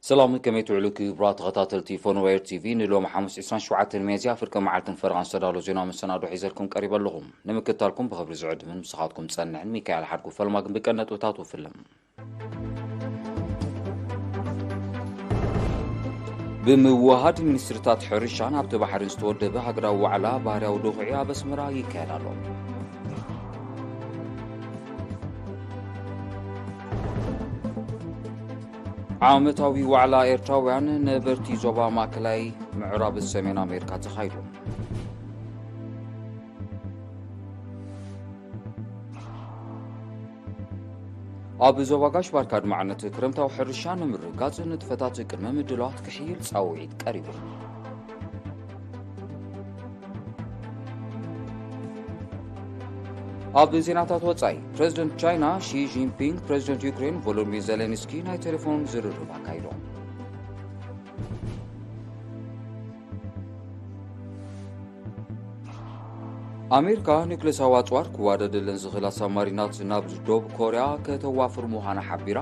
ሰላም፣ ከመይ ትውዕሉ ክቡራት ተኸታተልቲ ፎኖዌር ቲቪ? ንሎሚ ሓሙስ ዕስራን ሸውዓተን ሚያዝያ ፍርቂ መዓልትን ፈረቓን ዝተዳሎ ዜና መሰናዶ ሒዘልኩም ቀሪበ ኣለኹ። ንምክትታልኩም ብኽብሪ ዝዕድምን ምሳኻትኩም ጸንሕን ሚካኤል ሓድጉ። ፈልማ ግን ብቀን ነጥብታት ውፍልም። ብምውሃድ ሚኒስትርታት ሕርሻን ሃብቲ ባሕርን ዝተወደበ ሃገራዊ ዋዕላ ባህርያዊ ድኹዒ ኣብ ኣስመራ ይካየድ ኣሎ። ዓመታዊ ዋዕላ ኤርትራውያን ነበርቲ ዞባ ማእከላይ ምዕራብ ሰሜን ኣሜሪካ ተኻይዱ። ኣብ ዞባ ጋሽ ባርካ ኣድማዕነት ክረምታዊ ሕርሻ ንምርግጋጽ ንጥፈታት ቅድመ ምድላዋት ክሕይል ጻውዒት ቀሪቡ። ኣብ ዜናታት ወጻኢ፣ ፕረዚደንት ቻይና ሺ ጂንፒንግ ፕረዚደንት ዩክሬን ቮሎዲሚር ዜሌንስኪ ናይ ቴሌፎን ዝርርብ ኣካይዶም። ኣሜሪካ ኒውክሌሳዊ ኣጽዋር ክዋደደለን ዝኽእላ ሳብማሪናት ናብ ደቡብ ኮርያ ከተዋፍር ምዃና ሓቢራ።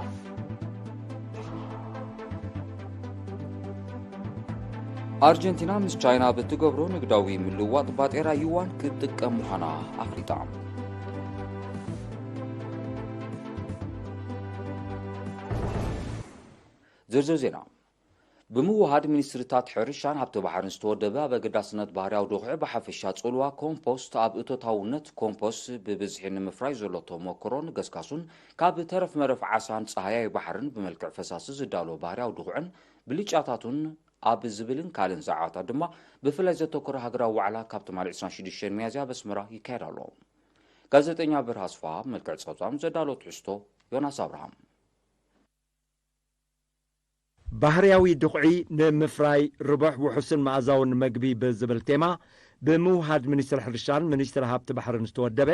ኣርጀንቲና ምስ ቻይና ብትገብሮ ንግዳዊ ምልውዋጥ ባጤራ ዩዋን ክትጥቀም ምዃና ኣፍሊጣ። ዝርዝር ዜና። ብምውሃድ ሚኒስትርታት ሕርሻን ሃብቲ ባሕርን ዝተወደበ ኣብ ኣገዳስነት ባህርያዊ ድኹዒ ብሓፈሻ ጽልዋ ኮምፖስት ኣብ እቶታውነት ኮምፖስት ብብዝሒ ንምፍራይ ዘሎ ተመክሮን ገስጋሱን ካብ ተረፍ መረፍ ዓሳን ጸሃያይ ባሕርን ብመልክዕ ፈሳሲ ዝዳሎ ባህርያዊ ድኹዕን ብልጫታቱን ኣብ ዝብልን ካልእን ዛዕባታት ድማ ብፍላይ ዘተኮረ ሃገራዊ ዋዕላ ካብ ትማሊ ዕስራን ሽዱሽተን ሚያዝያ ኣብ ኣስመራ ይካየድ ኣሎ። ጋዜጠኛ ብርሃ ኣስፋ ኣብ መልክዕ ጸብጻብ ዘዳሎ ትሕዝቶ ዮናስ ኣብርሃም። ባህርያዊ ድኹዒ ንምፍራይ ርቡሕ ውሑስን መኣዛውን መግቢ ብዝብል ቴማ ብምውሃድ ሚኒስትር ሕርሻን ሚኒስትር ሃብቲ ባሕርን ዝተወደበ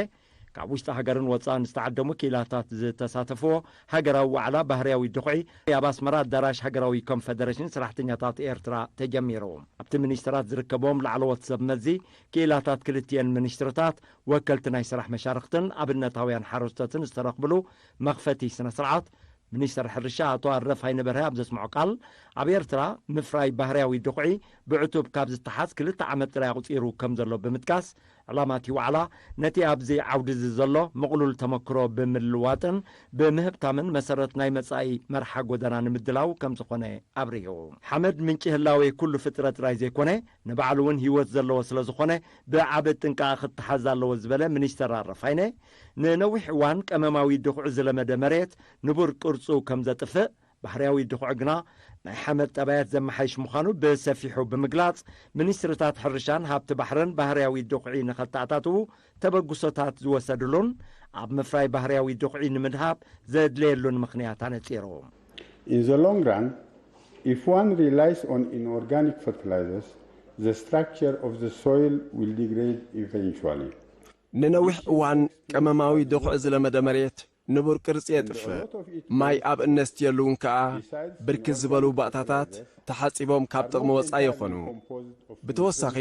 ካብ ውሽጢ ሃገርን ወጻእን ዝተዓደሙ ክኢላታት ዝተሳተፍዎ ሃገራዊ ዋዕላ ባህርያዊ ድኹዒ ኣብ ኣስመራ ኣዳራሽ ሃገራዊ ኮንፈደሬሽን ሰራሕተኛታት ኤርትራ ተጀሚሩ። ኣብቲ ሚኒስትራት ዝርከብዎም ላዕለዎት ሰብ መዚ ክኢላታት ክልቲኤን ሚኒስትርታት፣ ወከልቲ ናይ ስራሕ መሻርኽትን ኣብነታውያን ሓረስቶትን ዝተረኽብሉ መኽፈቲ ስነ ስርዓት፣ ሚኒስተር ሕርሻ ኣቶ ኣረፋይነ በርሀ ኣብ ዘስምዖ ቃል፣ ኣብ ኤርትራ ምፍራይ ባህርያዊ ድኹዒ ብዕቱብ ካብ ዝተሓዝ ክልተ ዓመት ጥራይ ኣቑጺሩ ከም ዘሎ ብምጥቃስ፣ ዕላማ እቲ ዋዕላ ነቲ ኣብዚ ዓውዲ እዚ ዘሎ ምቕሉል ተመክሮ ብምልዋጥን ብምህብታምን መሰረት ናይ መጻኢ መርሓ ጎደና ንምድላው ከም ዝኾነ ኣብሪሁ። ሓመድ ምንጪ ህላዌ ኩሉ ፍጥረት ጥራይ ዘይኮነ፣ ንባዕሉ እውን ህይወት ዘለዎ ስለ ዝኾነ፣ ብዓቢ ጥንቃቐ ክተሓዝ ኣለዎ ዝበለ ሚኒስተር ኣረፋይነ፣ ንነዊሕ እዋን ቀመማዊ ድኹዒ ዝለመደ መሬት ንቡር ቅርጹ ከም ዘጥፍእ፣ ባህርያዊ ድኹዒ ግና ናይ ሓመድ ጠባያት ዘመሓይሽ ምዃኑ ብሰፊሑ ብምግላጽ፣ ሚኒስትርታት ሕርሻን ሃብቲ ባሕርን ባህርያዊ ድኹዒ ንኸተኣታትዉ ተበግሶታት ዝወሰድሉን ኣብ ምፍራይ ባህርያዊ ድኹዒ ንምድሃብ ዘድለየሉን ምኽንያት ኣነጺሩ። In the long run, if one relies on inorganic fertilizers, the structure of the soil will degrade eventually. ንነዊሕ እዋን ቀመማዊ ድኹዒ ዝለመደ መሬት ንቡር ቅርጺ የጥፍእ። ማይ ኣብ እነስትየሉ እውን ከኣ ብርክት ዝበሉ ባእታታት ተሓጺቦም ካብ ጥቕሚ ወጻኢ ይኾኑ። ብተወሳኺ፣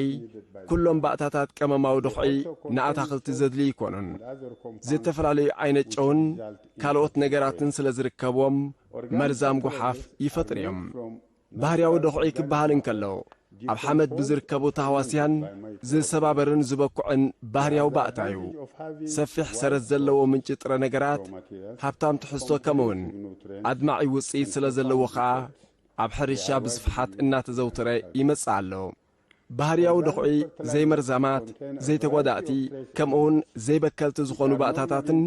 ኩሎም ባእታታት ቀመማዊ ድኹዒ ንኣታኽልቲ ዘድልዩ ኣይኮኑን። ዝተፈላለዩ ዓይነት ጨውን ካልኦት ነገራትን ስለ ዝርከብዎም መርዛም ጓሓፍ ይፈጥሩ እዮም። ባህርያዊ ድኹዒ ክበሃል እንከሎ፣ ኣብ ሓመድ ብዝርከቡ ታህዋስያን ዝሰባበርን ዝበኩዕን ባህርያዊ ባእታ እዩ። ሰፊሕ ሰረት ዘለዎ ምንጪ ጥረ ነገራት፣ ሃብታም ትሕዝቶ ከምኡውን ኣድማዒ ውጽኢት ስለ ዘለዎ ኸኣ፣ ኣብ ሕርሻ ብስፍሓት እናተዘውተረ ይመጽእ ኣሎ። ባህርያዊ ድኹዒ ዘይመርዛማት፣ ዘይተጓዳእቲ፣ ከምኡውን ዘይበከልቲ ዝኾኑ ባእታታትን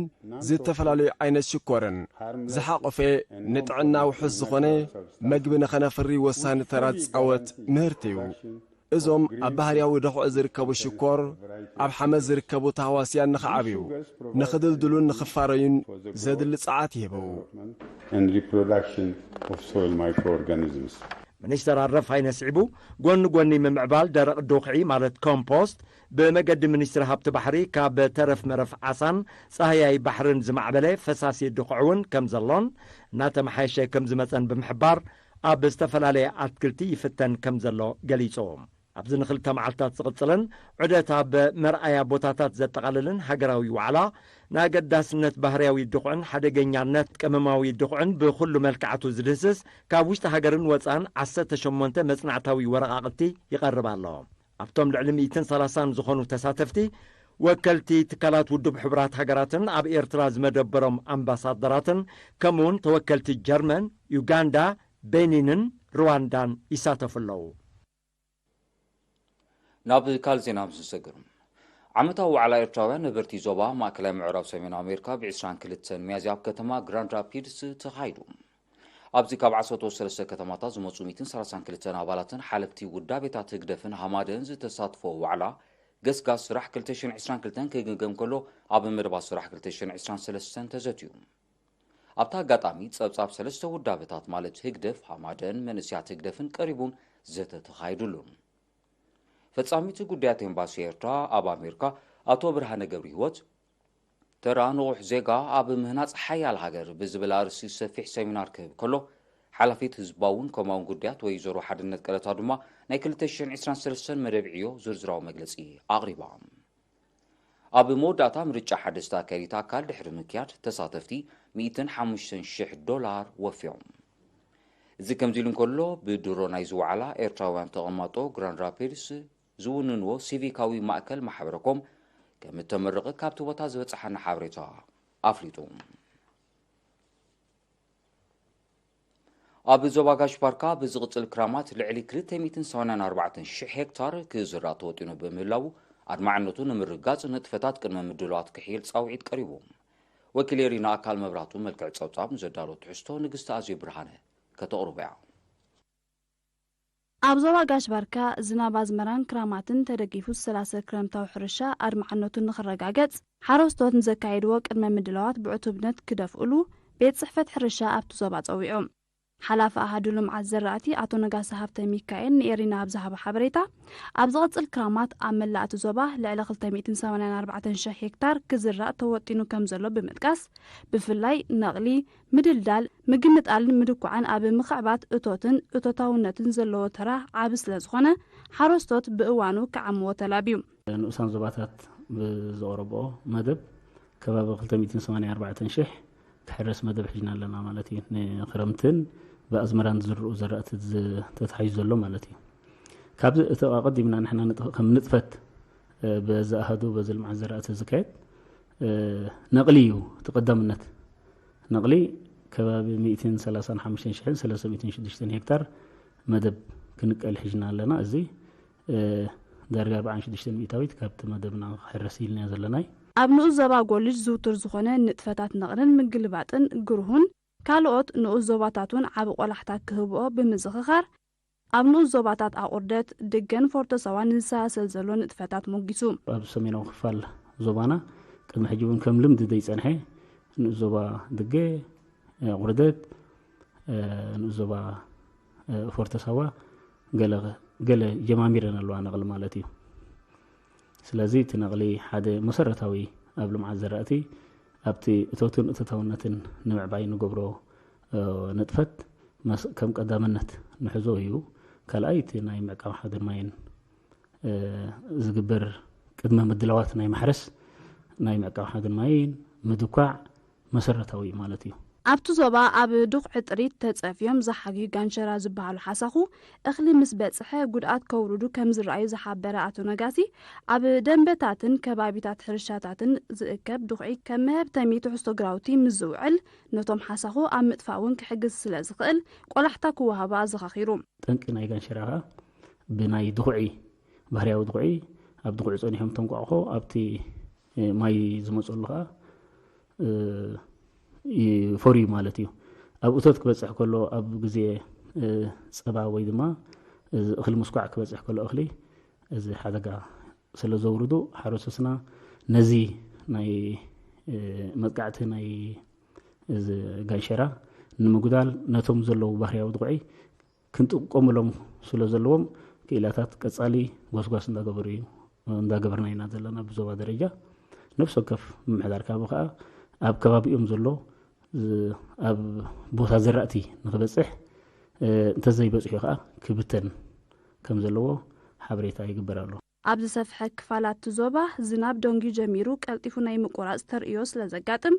ዝተፈላለዩ ዓይነት ሽኮርን ዝሓቖፈ፣ ንጥዕና ውሑስ ዝኾነ መግቢ ንኸነፍሪ ወሳኒ ተራ ዝጻወት ምህርቲ እዩ። እዞም ኣብ ባህርያዊ ድኹዒ ዝርከቡ ሽኮር፣ ኣብ ሓመድ ዝርከቡ ታህዋስያን ንኽዓብዩ፣ ንኽድልድሉን ንኽፋረዩን ዘድሊ ጸዓት ይህቡ። And reproduction of soil microorganisms. ሚኒስተር ኣረፋይነ ስዒቡ፣ ጎኒ ጎኒ ምምዕባል ደረቕ ዱኽዒ ማለት ኮምፖስት፣ ብመገዲ ሚኒስትሪ ሃብቲ ባሕሪ ካብ ተረፍ መረፍ ዓሳን ጻህያይ ባሕርን ዝማዕበለ ፈሳሲ ድኹዒ እውን ከም ዘሎን እናተመሓየሸ ከም ዝመጸን ብምሕባር፣ ኣብ ዝተፈላለየ ኣትክልቲ ይፍተን ከም ዘሎ ገሊጹ። ኣብዚ ንኽልተ መዓልታት ዝቕጽልን ዑደት ኣብ መርኣያ ቦታታት ዘጠቓልልን ሃገራዊ ዋዕላ፣ ንኣገዳስነት ባህርያዊ ድኹዕን ሓደገኛነት ቅመማዊ ድኹዕን ብኹሉ መልክዓቱ ዝድህስስ፣ ካብ ውሽጢ ሃገርን ወጻእን ዓሰርተ ሸሞንተ መጽናዕታዊ ወረቓቕቲ ይቐርብ ኣሎ። ኣብቶም ልዕሊ ሚእትን ሰላሳን ዝኾኑ ተሳተፍቲ፣ ወከልቲ ትካላት ውድብ ሕቡራት ሃገራትን ኣብ ኤርትራ ዝመደበሮም ኣምባሳደራትን፣ ከምኡውን ተወከልቲ ጀርመን፣ ዩጋንዳ፣ ቤኒንን ሩዋንዳን ይሳተፉ ኣለዉ። ናብ ካልእ ዜና ምስ ንሰግር፣ ዓመታዊ ዋዕላ ኤርትራውያን ነበርቲ ዞባ ማእከላይ ምዕራብ ሰሜን ኣሜሪካ ብ ዕስራን ክልተን ሚያዝያ ኣብ ከተማ ግራንድ ራፒድስ ተኻይዱ። ኣብዚ ካብ ዓሰርተ ሰለስተ ከተማታት ዝመጹ ሚእትን ሰላሳን ክልተን ኣባላትን ሓለፍቲ ውዳቤታት ህግደፍን ሃማደን ዝተሳትፎ ዋዕላ፣ ገስጋስ ስራሕ ክልተ ሽሕን ዕስራን ክልተን ክግምገም ከሎ፣ ኣብ መደባት ስራሕ ክልተ ሽሕን ዕስራን ሰለስተን ተዘትዩ። ኣብቲ ኣጋጣሚ ጸብጻብ ሰለስተ ውዳበታት ማለት ህግደፍ፣ ሃማደን መንእሰያት ህግደፍን ቀሪቡን ዘተ ተኻይዱሉን። ፈጻሚቲ ጉዳያት ኤምባሲ ኤርትራ ኣብ ኣሜሪካ ኣቶ ብርሃነ ገብረሂወት፣ ተራ ንቑሕ ዜጋ ኣብ ምህናጽ ሓያል ሃገር ብዝብል ኣርእስቲ ሰፊሕ ሰሚናር ክህብ ከሎ፣ ሓላፊት ህዝባውን ኮማውን ጉዳያት ወይዘሮ ሓድነት ቀለታ ድማ ናይ ክልተ ሽሕን ዕስራን ሰለስተን መደብ ዕዮ ዝርዝራዊ መግለጺ ኣቕሪባ። ኣብ መወዳእታ ምርጫ ሓደስቲ ኣካየዲት ኣካል ድሕሪ ምክያድ ተሳተፍቲ ሚእትን ሓሙሽተን ሽሕ ዶላር ወፍዮም። እዚ ከምዚ ኢሉ እንከሎ፣ ብድሮ ናይዚ ዋዕላ ኤርትራውያን ተቐማጦ ግራንድ ራፒድስ ዝውንንዎ ሲቪካዊ ማእከል ማሕበረኮም ከም እተመረቐ ካብቲ ቦታ ዝበጽሓና ሓበሬታ ኣፍሊጡ። ኣብ ዞባ ጋሽ ባርካ ብዝቕጽል ክራማት ልዕሊ ክልተ ሚእትን ሰማንያን ኣርባዕተን ሽሕ ሄክታር ክዝራእ ተወጢኑ ብምህላዉ፣ ኣድማዕነቱ ንምርግጋጽ ንጥፈታት ቅድመ ምድላዋት ክሕየል ጻውዒት ቀሪቡ። ወኪል ኤሪና ኣካል መብራቱ መልክዕ ጸብጻብ ንዘዳሎ ትሕዝቶ ንግስቲ ኣዝዩ ብርሃነ ከተቕርቦ እያ። ኣብ ዞባ ጋሽ ባርካ ዝናብ ኣዝመራን ክራማትን ተደጊፉ ዝሰላሰል ክረምታዊ ሕርሻ ኣድማዕነቱ ንኽረጋገጽ፣ ሓረስቶት ንዘካየድዎ ቅድመ ምድላዋት ብዕቱብነት ክደፍእሉ ቤት ጽሕፈት ሕርሻ ኣብቲ ዞባ ጸዊዑ። ሓላፊ ኣሃዱ ልምዓት ዘራእቲ ኣቶ ነጋሲ ሃብተ ሚካኤል ንኤሪና ኣብ ዝሃቦ ሓበሬታ፣ ኣብ ዝቕጽል ክራማት ኣብ መላእ እቲ ዞባ ልዕሊ ክልተ ሚእትን ሰማንያን ኣርባዕተን ሽሕ ሄክታር ክዝራእ ተወጢኑ ከም ዘሎ ብምጥቃስ፣ ብፍላይ ነቕሊ፣ ምድልዳል፣ ምግምጣልን ምድኳዕን ኣብ ምኽዕባት እቶትን እቶታውነትን ዘለዎ ተራ ዓቢ ስለ ዝኾነ፣ ሓረስቶት ብእዋኑ ክዓምዎ ተላብዩ። ንኡሳን ዞባታት ብዘቕረብኦ መደብ ከባቢ ክልተ ሚእትን ሰማንያን ኣርባዕተን ሽሕ ክሕረስ መደብ ሒዝና ኣለና ማለት እዩ። ንክረምትን ብኣዝመራን ዝዝርኡ ዘራእቲ ዝ-፣ ተታሒዙ ዘሎ ማለት እዩ። ካብዚ እቲ ኣቐዲምና ንሕና ንጥ-፣ ከም ንጥፈት፣ እ፣ በዚ ኣሃዱ፣ በዚ ልምዓት ዘራእቲ ዝካየድ፣ እ፣ ነቕሊ እዩ እቲ ቀዳምነት። ነቕሊ ከባቢ ሚእትን ሰላሳን ሓሙሽተን ሽሕን ሰለስተ ሚእትን ሽዱሽተን ሄክታር መደብ ክንቀል ሒዝና ኣለና። እዚ፣ እ፣ ዳርጋ ኣርብዓን ሽዱሽተን ሚእታዊት ካብቲ መደብና ክሕረስ ኢልናዮ ዘለናይ። ኣብ ንኡስ ዞባ ጎልጅ ዝውቱር ዝኾነ ንጥፈታት ነቕልን ምግልባጥን ግርሁን ካልኦት ንኡስ ዞባታት እውን ዓቢ ቆላሕታ ክህብኦ ብምዝኽኻር፣ ኣብ ንኡስ ዞባታት ኣቑርደት፣ ድገን ፎርቶ ሳዋን ዝሰላሰል ዘሎ ንጥፈታት ሞጊሱ። ኣብ ሰሜናዊ ክፋል ዞባና ቅድሚ ሕጂ እውን ከም ልምዲ ዘይጸንሐ ንኡስ ዞባ ድገ፣ ኣቑርደት፣ ንኡስ ዞባ ፎርቶ ሳዋ ገለ፣ ገለ ጀማሚረን ኣለዋ ነቕሊ ማለት እዩ። ስለዚ እቲ ነቕሊ ሓደ መሰረታዊ ኣብ ልምዓት ዘራእቲ ኣብቲ እቶትን እቶታውነትን ንምዕባይ ንገብሮ፣ እ፣ ንጥፈት መስ-፣ ከም ቀዳምነት ንሕዞ እዩ። ካልኣይ እቲ ናይ ምዕቃብ ሓድን ማይን፣ እ፣ ዝግበር ቅድመ ምድላዋት ናይ ማሕረስ ናይ ምዕቃብ ሓድን ማይን ምድኳዕ መሰረታዊ እዩ ማለት እዩ። ኣብቲ ዞባ ኣብ ድኹዒ ጥሪት ተጸፍዮም ዝሓግዩ ጋንሸራ ዝበሃሉ ሓሳኹ እኽሊ ምስ በጽሐ ጉድኣት ከውርዱ ከም ዝረኣዩ ዝሓበረ ኣቶ ነጋሲ፣ ኣብ ደንበታትን ከባቢታት ሕርሻታትን ዝእከብ ድኹዒ ከም መሀብተሚ ትሕዝቶ ግራውቲ ምስ ዝውዕል፣ ነቶም ሓሳኹ ኣብ ምጥፋእ እውን ክሕግዝ ስለ ዝኽእል ቆላሕታ ክወሃቦ ኣዘኻኺሩ። ጠንቂ ናይ ጋንሸራ ኸኣ ብናይ ድኹዒ፣ ባህርያዊ ድኹዒ፣ ኣብ ድኹዒ ጸኒሖም ተንቋቑሖ ኣብቲ፣ እ፣ ማይ ዝመጸሉ ኸኣ፣ እ፣ ይፈርዩ ማለት እዩ። ኣብ እቶት ክበጽሕ ከሎ፣ ኣብ ግዜ፣ እ፣ ጸባ ወይ ድማ፣ እ፣ እኽሊ ምስኳዕ ክበጽሕ ከሎ እኽሊ እዚ ሓደጋ ስለ ዘውርዱ፣ ሓረስቶትና ነዚ ናይ፣ እ፣ መጥቃዕቲ ናይ እዚ ጋንሸራ ንምጉዳል ነቶም ዘለዉ ባህርያዊ ድኹዒ ክንጥቀመሎም ስለ ዘለዎም ክኢላታት ቀጻሊ ጎስጓስ እንዳገበሩ እዩ፣ እንዳገበርና ኢና ዘለና ብዞባ ደረጃ። ነፍሲ ወከፍ ምምሕዳር ከባቢ ከኣ ኣብ ከባቢኦም ዘሎ ዝ-፣ ኣብ ቦታ ዘራእቲ ንኽበጽሕ፣ እ፣ እንተዘይበጽሑ ከኣ ክብተን ከም ዘለዎ ሓበሬታ ይግበር ኣሎ። ኣብ ዝሰፍሐ ክፋላት እቲ ዞባ ዝናብ ደንጉዩ ጀሚሩ ቀልጢፉ ናይ ምቁራፅ ተርእዮ ስለ ዘጋጥም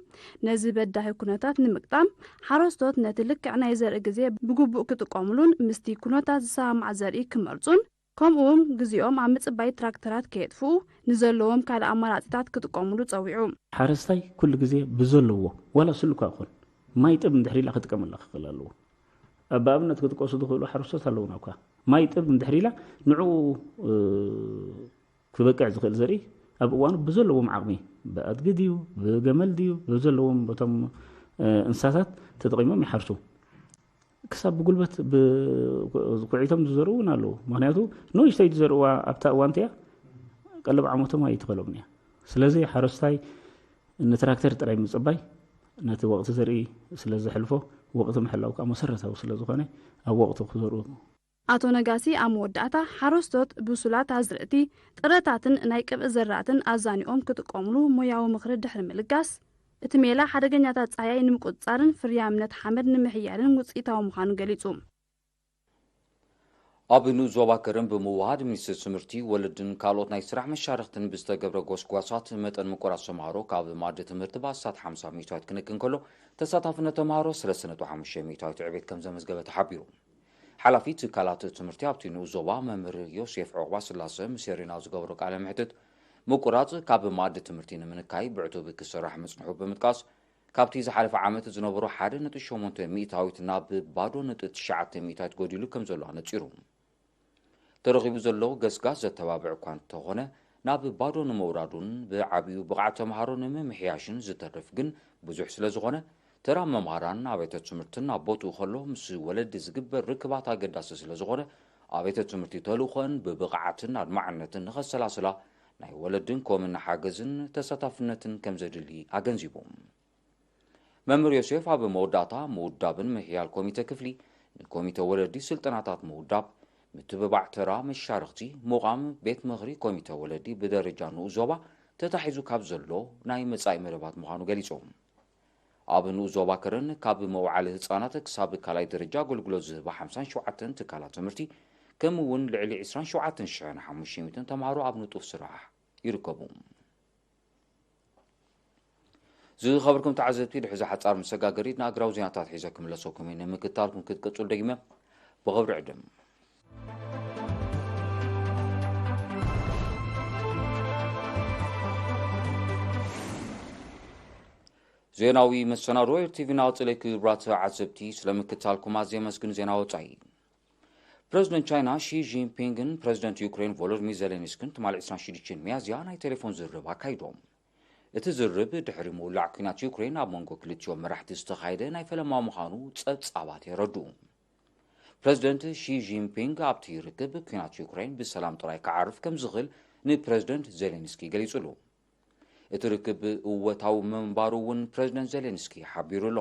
ነዚ በዳሂ ኩነታት ንምግጣም ሓረስቶት ነቲ ልክዕ ናይ ዘርኢ ግዜ ብግቡእ ክጥቀሙሉን ምስቲ ኩነታት ዝሰማማዕ ዘርኢ ክመርፁን ከምኡ እውን ግዜኦም ኣብ ምፅባይ ትራክተራት ከየጥፍኡ ንዘለዎም ካልእ ኣማራፂታት ክጥቀሙሉ ፀዊዑ። ሓረስታይ ኩሉ ግዜ ብዘለዎ ዋላ ስሉካ ይኹን ማይ ጥብ እንድሕር ኢላ ክጥቀመላ ክኽእል ኣለዎ። ብኣብነት ክጥቀሱ ዝኽእሉ ሓረስቶት ኣለዉና እኳ ማይ ጥብ እንድሕር ኢላ ንዕኡ ክበቅዕ ዝኽእል ዘርኢ ኣብ እዋኑ ብዘለዎም ዓቕሚ ብኣድጊ ድዩ ብገመል ድዩ ብዘለዎም በቶም እንስሳታት ተጠቒሞም ይሓርሱ። ክሳብ ብጉልበት ኩዒቶም ዝዘርኡ እውን ኣለዉ። ምክንያቱ ንእሽተይ ዝዘርዋ ኣብታ እዋን እቲኣ ቀለብ ዓመቶም ኣይትኸሎም እያ። ስለዚ ሓረስታይ ንትራክተር ጥራይ ምፅባይ ነቲ ወቕቲ ዘርኢ ስለ ዘሕልፎ ወቕቲ ምሕላው ከዓ መሰረታዊ ስለ ዝኾነ ኣብ ወቕቱ ክዘርኡ ኣቶ ነጋሲ ኣብ መወዳእታ ሓረስቶት ብሱላት ኣዝርእቲ፣ ጥረታትን ናይ ቅብኢ ዘራእትን ኣዛኒኦም ክጥቀሙሉ ሞያዊ ምኽሪ ድሕሪ ምልጋስ፣ እቲ ሜላ ሓደገኛታት ጻህያይ ንምቁጽጻርን ፍርያምነት ሓመድ ንምሕያልን ውጽኢታዊ ምዃኑ ገሊጹ። ኣብ ንኡስ ዞባ ከረን ብምውሃድ ሚኒስትሪ ትምህርቲ፣ ወለድን ካልኦት ናይ ስራሕ መሻርኽትን ብዝተገብረ ጎስጓሳት መጠን ምቁራጽ ተምሃሮ ካብ ማእዲ ትምህርቲ ብኣስታት ሓምሳ ሚእታዊት ክንክን ከሎ ተሳታፍነት ተምሃሮ ሰለስተ ነጥቢ ሓሙሽተ ሚእታዊት ዕቤት ከም ዘመዝገበ ተሓቢሩ። ሓላፊ ትካላት ትምህርቲ ኣብቲ ንኡስ ዞባ መምህር ዮሴፍ ዑቕባስላሰ ምስ ዜና ዝገበሮ ቃለ መሕትት፣ ምቁራጽ ካብ መኣዲ ትምህርቲ ንምንካይ ብዕቱብ ክስራሕ ምጽንሑ ብምጥቃስ፣ ካብቲ ዝሓለፈ ዓመት ዝነበሮ ሓደ ነጥቢ ሸሞንተ ሚእታዊት ናብ ባዶ ነጥቢ ትሽዓተ ሚእታዊት ጎዲሉ ከም ዘሎ ኣነጺሩ። ተረኺቡ ዘሎ ገስጋስ ዘተባብዕ እኳ እንተኾነ፣ ናብ ባዶ ንምውራዱን ብዓቢኡ ብቕዓት ተምሃሮ ንምምሕያሽን ዝተርፍ ግን ብዙሕ ስለ ዝኾነ፣ ተራ መምሃራን ኣብያተ ትምህርትን ኣብ ቦትኡ ከሎ ምስ ወለዲ ዝግበር ርክባት ኣገዳሲ ስለ ዝኾነ፣ ኣብያተ ትምህርቲ ተልእኾን ብብቕዓትን ኣድማዕነትን ንኸሰላስላ ናይ ወለድን ኮምን ሓገዝን ተሳታፍነትን ከም ዘድሊ ኣገንዚቡ። መምህር ዮሴፍ ኣብ መወዳእታ ምውዳብን ምሕያል ኮሚተ ክፍሊ፣ ንኮሚተ ወለዲ ስልጠናታት ምውዳብ፣ ምትብባዕ ተራ መሻርኽቲ፣ ምቋም ቤት ምኽሪ ኮሚተ ወለዲ ብደረጃ ንኡስ ዞባ ተታሒዙ ካብ ዘሎ ናይ መጻኢ መደባት ምዃኑ ገሊጹ። ኣብ ንኡስ ዞባ ከረን ካብ መውዓሊ ህጻናት ክሳብ ካልኣይ ደረጃ ኣገልግሎት ዝህባ ሓምሳን ሸውዓተን ትካላት ትምህርቲ ከምኡ እውን ልዕሊ ዕስራን ሸውዓተን ሽሕን ሓሙሽተ ሚእትን ተምሃሮ ኣብ ንጡፍ ስራሕ ይርከቡ። ዝኸበርኩም ተዓዘብቲ፣ ድሕዚ ሓጻር መሰጋገሪት ንኣግራዊ ዜናታት ሒዘ ክምለሰኩም እየ። ንምክትታልኩም ክትቅጽሉ ደጊመ ብኽብሪ ዕድም። ዜናዊ መሰናዶ ኤርቲቪ ናቕጽለይ። ክቡራት ተዓዘብቲ፣ ስለ ምክትታልኩም ኣዝየ የመስግን። ዜና ወጻኢ። ፕረዚደንት ቻይና ሺ ጂንፒንግን ፕረዚደንት ዩክሬን ቮሎዲሚር ዜሌንስኪን ትማሊ ዕስራን ሽዱሽተን ሚያዝያ ናይ ቴሌፎን ዝርርብ ኣካይዶም። እቲ ዝርርብ ድሕሪ ምውላዕ ኲናት ዩክሬን ኣብ መንጎ ክልቲኦም መራሕቲ ዝተኻየደ ናይ ፈለማ ምዃኑ ጸብጻባት የረድኡ። ፕረዚደንት ሺ ጂንፒንግ ኣብቲ ርክብ ኲናት ዩክሬን ብሰላም ጥራይ ክዓርፍ ከም ዝኽእል ንፕረዚደንት ዜሌንስኪ ገሊጹሉ። እቲ ርክብ እወታዊ ምንባሩ እውን ፕረዚደንት ዜሌንስኪ ሓቢሩ ኣሎ።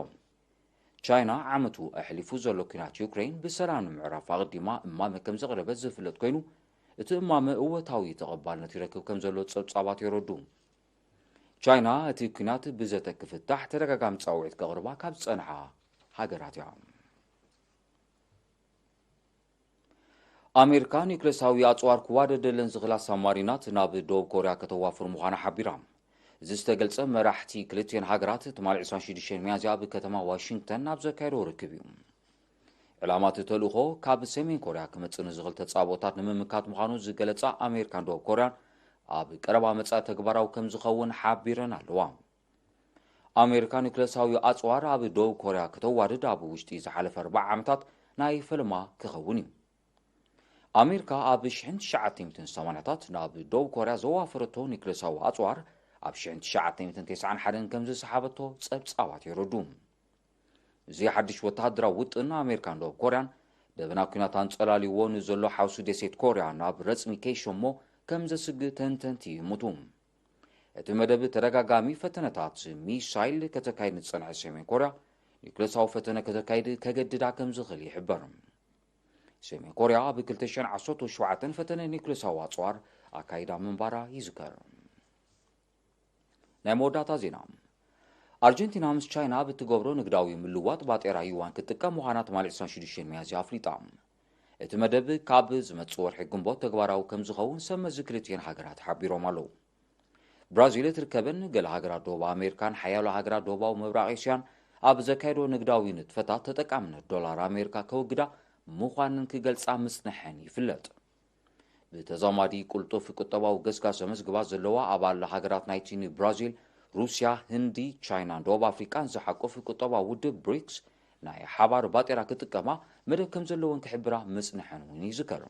ቻይና ዓመቱ ኣሕሊፉ ዘሎ ኲናት ዩክሬን ብሰላም ንምዕራፍ ኣቐዲማ እማመ ከም ዘቕረበት ዝፍለጥ ኮይኑ፣ እቲ እማመ እወታዊ ተቐባልነት ይረክብ ከም ዘሎ ጸብጻባት የረዱ። ቻይና እቲ ኲናት ብዘተ ክፍታሕ ተደጋጋሚ ጻውዒት ከቕርባ ካብ ዝጸንሓ ሃገራት እያ። ኣሜሪካ ኒውክለሳዊ ኣጽዋር ክዋደደለን ዝኽላ ሳብማሪናት ናብ ደቡብ ኮርያ ከተዋፍር ምዃና ሓቢራ። እዚ ዝተገልጸ መራሕቲ ክልቲኤን ሃገራት ትማሊ ዕስራን ሽዱሽተን ሚያዝያ ኣብ ከተማ ዋሽንግተን ኣብ ዘካየዶ ርክብ እዩ። ዕላማ እቲ ተልእኾ ካብ ሰሜን ኮርያ ክመጽእ ንዝኽእል ተጻብኦታት ንምምካት ምዃኑ ዝገለጻ ኣሜሪካን ደቡብ ኮርያን ኣብ ቀረባ መጻኢ ተግባራዊ ከም ዝኸውን ሓቢረን ኣለዋ። ኣሜሪካ ኒውክለሳዊ ኣጽዋር ኣብ ደቡብ ኮርያ ከተዋድድ ኣብ ውሽጢ ዝሓለፈ ኣርባዓ ዓመታት ናይ ፈለማ ክኸውን እዩ። ኣሜሪካ ኣብ ሽሕን ትሽዓተ ሚእትን ሰማንያታት ናብ ደቡብ ኮርያ ዘዋፈረቶ ኒውክለሳዊ ኣጽዋር ኣብ ሽሕን ትሽዓተ ሚእትን ተስዓን ሓደን ከም ዝሰሓበቶ ጸብጻባት የረዱ። እዚ ሓድሽ ወተሃደራዊ ውጥን ኣሜሪካን ደቡብ ኮርያን ደበና ኲናት ኣንጸላልይዎ ንዘሎ ሓውሲ ደሴት ኮርያ ናብ ረጽሚ ከይሸሞ ከም ዘስግእ ተንተንቲ ይእምቱ። እቲ መደብ ተደጋጋሚ ፈተነታት ሚሳይል ከተካይድ ንዝጸንሐት ሰሜን ኮርያ፣ ኒውክለሳዊ ፈተነ ከተካይድ ከገድዳ ከም ዝኽእል ይሕበር። ሰሜን ኮርያ ኣብ ክልተ ሽሕን ዓሰርተ ሸውዓተን ፈተነ ኒውክለሳዊ ኣጽዋር ኣካይዳ ምንባራ ይዝከር። ናይ መወዳእታ ዜና። ኣርጀንቲና ምስ ቻይና ኣብ እትገብሮ ንግዳዊ ምልዋጥ ባጤራ ዩዋን ክትጥቀም ምዃና ትማሊ ዕስራን ሽዱሽተን ሚያዝያ ኣፍሊጣ። እቲ መደብ ካብ ዝመጽእ ወርሒ ግንቦት ተግባራዊ ከም ዝኸውን ሰብ መዚ ክልቲኤን ሃገራት ሓቢሮም ኣለዉ። ብራዚል እትርከበን ገለ ሃገራት ደቡብ ኣሜሪካን ሓያሎ ሃገራት ደቡባዊ ምብራቕ ኤስያን ኣብ ዘካየዶ ንግዳዊ ንጥፈታት ተጠቃምነት ዶላር ኣሜሪካ ከወግዳ ምዃንን ክገልጻ ምጽንሐን ይፍለጥ። ብተዛማዲ ቅልጡፍ ቁጠባዊ ገስጋስ ዘመዝግባ ዘለዋ ኣባል ሃገራት ናይቲ ንብራዚል፣ ሩስያ፣ ህንዲ፣ ቻይናን ደቡብ ኣፍሪቃን ዝሓቁፍ ቁጠባዊ ውድብ ብሪክስ ናይ ሓባር ባጤራ ክጥቀማ መደብ ከም ዘለወን ክሕብራ ምጽንሐን እውን ይዝከር።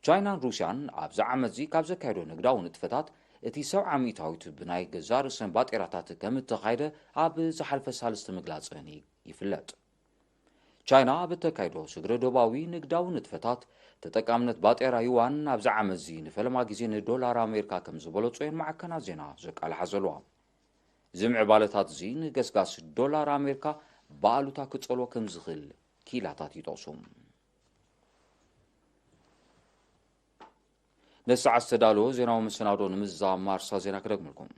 ቻይናን ሩስያን ኣብዚ ዓመትዚ ካብ ዘካየዶ ንግዳዊ ንጥፈታት እቲ ሰብዓ ሚእታዊት ብናይ ገዛ ርእሰን ባጤራታት ከም እተኻየደ ኣብ ዝሓልፈ ሳልስቲ ምግላጸን ይፍለጥ። ቻይና ኣብ እተካይዶ ስግረ ዶባዊ ንግዳዊ ንጥፈታት ተጠቃምነት ባጤራ ዩዋን ኣብዚ ዓመትዚ ንፈለማ ግዜ ንዶላር ኣሜሪካ ከም ዝበለጾ እየን ማዕከናት ዜና ዘቃልሓ ዘለዋ። እዚ ምዕባለታት እዚ ንገስጋስ ዶላር ኣሜሪካ ብኣሉታ ክጸልዎ ከም ዝኽእል ክኢላታት ይጠቕሱ። ነዚ ሰዓት ዝተዳለወ ዜናዊ መሰናዶ ንምዝዛም ማርሳ ዜና ክደግመልኩም።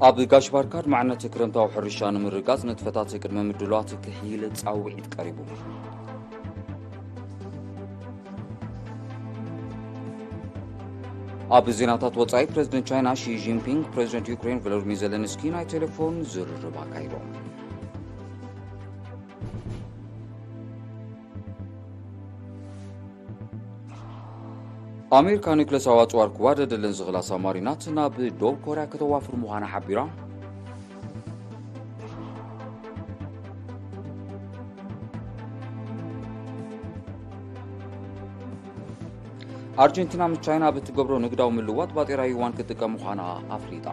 ኣብ ጋሽ ባርካ ኣድማዕነት ክረምታዊ ሕርሻ ንምርጋጽ ንጥፈታት ቅድመ ምድላዋት ክሕይል ጻውዒት ቀሪቡ። ኣብ ዜናታት ወጻኢ፣ ፕሬዝደንት ቻይና ሺ ጂንፒንግ ፕሬዝደንት ዩክሬን ቮሎዲሚር ዜለንስኪ ናይ ቴሌፎን ዝርርብ ኣካይዶም። ኣሜሪካ ኒውክለሳዊ ኣጽዋር ክዋደደለን ዝኽእላ ሳብማሪናት ናብ ደቡብ ኮርያ ከተዋፍር ምዃና ሓቢራ። ኣርጀንቲና ምስ ቻይና ኣብ እትገብሮ ንግዳዊ ምልዋጥ ባጤራ ዩዋን ክትጥቀም ምዃና ኣፍሊጣ።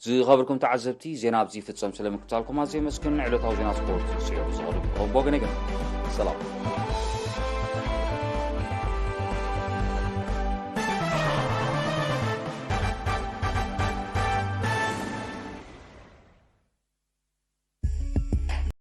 ዝኸበርኩም ተዓዘብቲ፣ ዜና ኣብዚ ይፍጸም። ስለ ምክታልኩም ኣዝየ የመስግን። ዕለታዊ ዜና ስፖርት ስዒቡ ዝቐርብ ክኸውን ብወገነይ ግን ሰላም።